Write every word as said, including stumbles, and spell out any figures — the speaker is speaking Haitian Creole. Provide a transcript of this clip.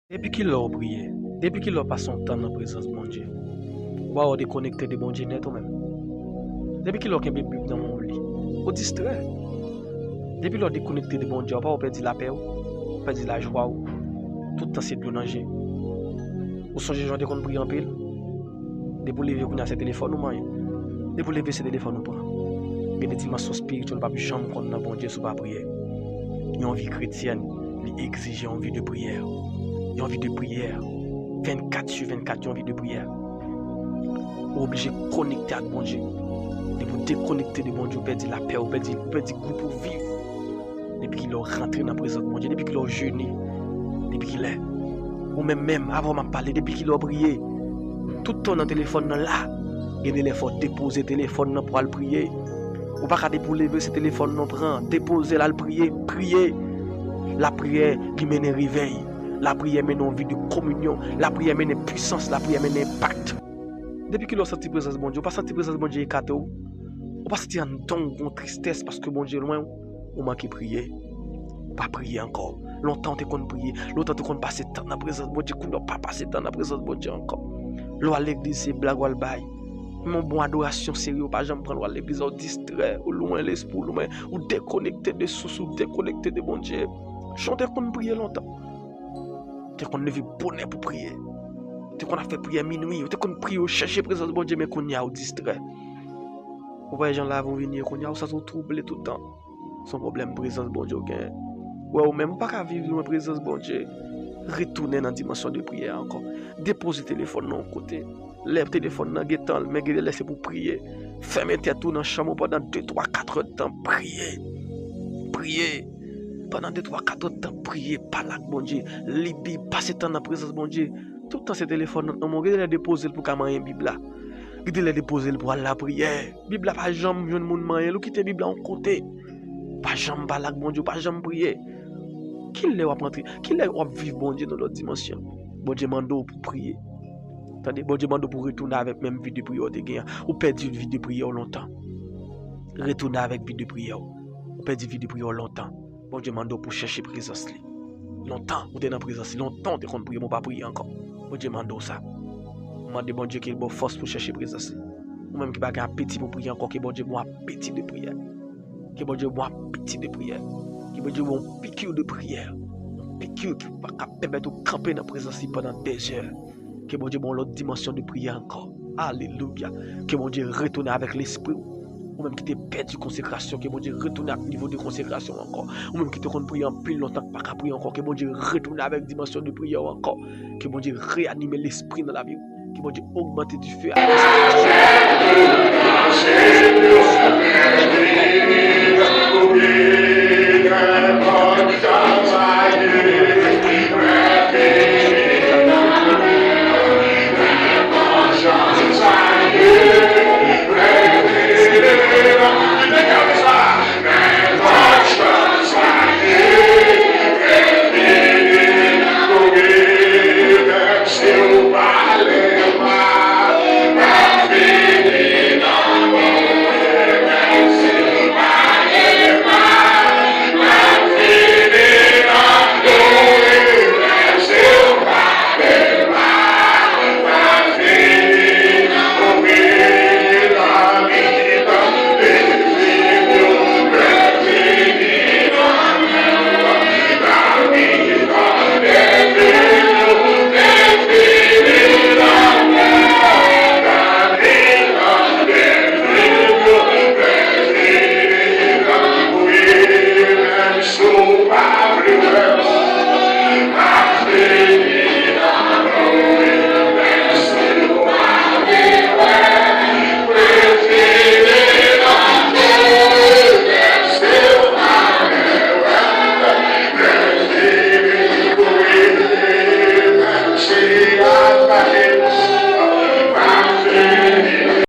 Depi kilè w priye? Depi kilè w pase yon tan nan prezans Bondye? Ou pa wè w dekonekte de Bondye nèt ou menm? Depi kilè w kenbe Bib nan men w li? Ou distrè. Depi lè w dekonekte de Bondye, ou pa wè w pèdi lapè w, ou pèdi lajwa w. Tout tan se dlo nan je. Ou sonje jan w te konn priye anpil? Depi w leve kounye a se telefòn ou manyen. Depi w leve se telefòn ou pran. Gen de dimansyon espirityèl ou p ap janm konn nan Bondye si w pa priye. Yon vi kretyèn, li egzije yon vi de priyè. Yon vi de priyè. Vennkat sou vennkat, yon vi de priyè. Ou oblije konekte ak Bondye. Depi w dekonekte de Bondye, ou pèdi lapè, ou pèdi, ou pèdi gou pou w viv. Depi kilè w rantre nan prezans Bondye? Depi kilè w jene? Depi kilè? Ou menm menm, avan m ap pale, depi kilè w priye? Tout tan nan telefòn nan la. Gen de lè fò w depoze telefòn nan pou al priye. Ou pa ka depi w leve se telefòn nan w pran. Depoze l al priye. Priye. Lapriyè, li mennen revèy. Lapriyè mennen yon vi de kominyon. Lapriyè mennen pwisans. Lapriyè mennen enpak. Depi kilè w santi prezans Bondye? Ou pa santi prezans Bondye ekate w? Ou pa santi anndan w gon tristès paske Bondye lwen w? Ou manke priye. Ou pa priye ankò. Lontan w te konn priye. Lontan w te konn pase tan nan prezans Bondye. Kounye a w pa pase tan nan prezans Bondye ankò. Lè w al legliz se blag w al bay. Menm yon bon adorasyon serye w pa janm pran l, w al legliz la w distrè, ou lwen lespri w, lwen, ou dekonekte de sous, ou dekonekte de Bondye. Jan w te konn priye lontan. Ou te konn leve bonè pou priye. Ou te konn ap fè priyè minwi. Ou te konn priye, ou chèche prezans Bondye, men kounye a ou distrè. Ou pa wè jan lavi w vini ye kounye a, ou santi w twouble tout tan. Se yon pwoblèm prezans Bondye w genyen. Ou wè ou menm, ou pa ka viv lwen prezans Bondye. Retounen nan dimansyon de priyè ankò. Depoze telefòn nan yon kote. Lè telefòn nan gen tan l, men gen de lè se pou priye. Fèmen tèt ou nan chanm ou pandan de, twa, kat èdtan, priye. Priye. Pandan de, twa, kat èdtan, priye, pale ak Bondye. Li Bib, pase tan nan prezans Bondye. Tout tan se telefòn nan nan men w, gen de lè depoze l pou w ka manyen Bib la. Gen de lè depoze l pou w al lapriyè. Bib la pa janm jwenn moun manyen l, ou kite Bib la yon kote. Ou pa janm pale ak Bondye, ou pa janm priye. Kilè w ap rantre? Kilè w ap viv Bondye nan lòt dimansyon? Bondye mande w pou priye. Tande, Bondye mande w pou retounen avèk menm vi de priyè w te genyen an. Ou pèdi vi de priyè w lontan. Retounen avèk vi de priyè w. Ou pèdi vi de priyè w lontan. Bondye mande w pou chèche prezans li. Lontan ou te nan prezans li, lontan ou te konn priye, men w pa priye ankò. Bondye mande w sa. Mande Bondye ke l ba w fòs pou chèche prezans li. Ou menm ki pa gen apeti pou priye ankò, ke Bondye ba w apeti de priyè. Ke Bondye ba w apeti de priyè. Ke Bondye ba w yon piki de priyè. Yon piki ki va ka pèmèt ou kanpe nan prezans li pandan dèzè. Ke Bondye ba w yon lòt dimansyon de priyè ankò. Alelouya. Ke Bondye retounen avèk lespri w. Ou menm ki te pèdi konsekrasyon, ke Bondye retounen ak nivo de konsekrasyon w ankò. Ou menm ki te konn priye anpil lontan, ki pa ka priye ankò, ke Bondye retounen avèk dimansyon de priyè w ankò. Ke Bondye reyanime lespri nan lavi w. Ke Bondye ogmante dife a.